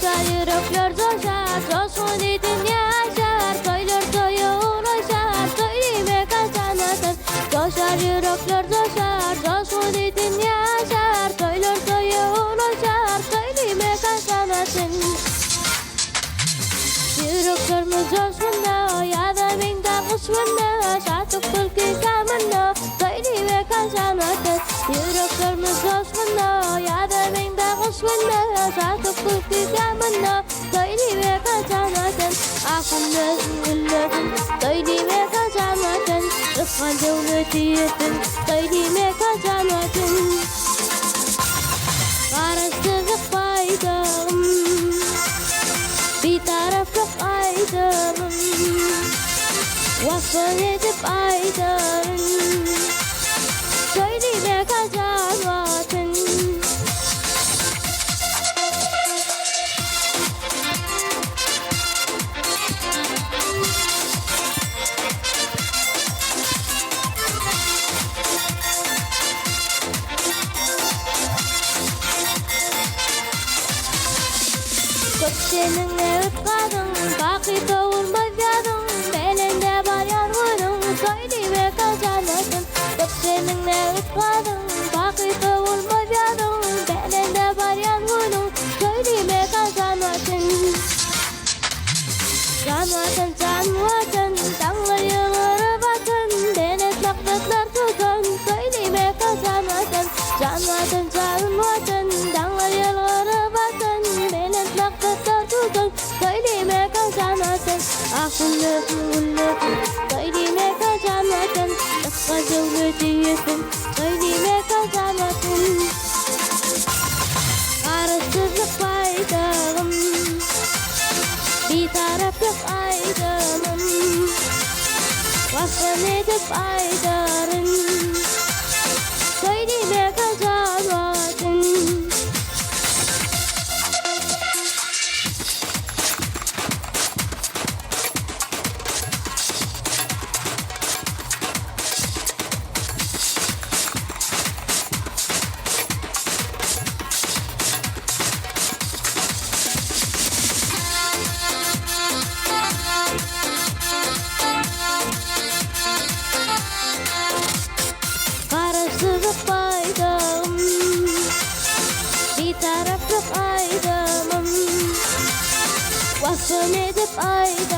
Joşar ýürekler joşar, Joşguny dünýä aşar, Toýlar toýa ulaşar, Toý diýmek asan watan. Joşar ýürekler joşar, Joşguny dünýä aşar, Toýlar toýa ulaşar, Toý diýmek asan watan. Ýüreklerimiz joşgunda, Ýaza meňzär gyş günde, Şatlyk gülki şamynda, Toý diýmek asan watan. Ýüreklerimiz joşgunda, Ýaza meňzär gyş günde, Şatlyk gülki şamynda, Toý diýmek asan watan. Ak güllesin güllesin, Toý diýmek asan watan. Rysgal döwleti ýetsin, Toý diýmek asan watan. Garaşsyzlyk baýdagym, Bitaraplyk aýdymym, Wasp edip aýdaryn, Toý diýmek ajan Watan. Köp seniň nebit gazyň, Baky sowulmaz ýazyň, Belende barýan günüň, Toý diýmek ajan watan. Köp seniň nebit gazyň, Baky sowulmaz ýazyň, Belende barýan günüň, Toý diýmek ajan watan. Jan watan, jan watan, Daňlar ýylgyryp atan, Belent maksatlar tutan, Toý diýmek ajan watan. Jan watan, jan watan, Daňlar ýylgyryp atan, Belent maksatlar tutan, Toý diýmek ajan watan. Ah güllesin, güllesin, Toý diýmek ajan watan. Ysgal döwleti ýetsin, Toý diýmek ajan watan. Garaşsyzlyk baýdagym, Bitaraplyk aýdymym, Wasp edip aýdaryn, Toý diýmek ajan Watan. Garaşsyzlyk baýdagym, Bitaraplyk aýdymym, Wasp edip aýdaryn.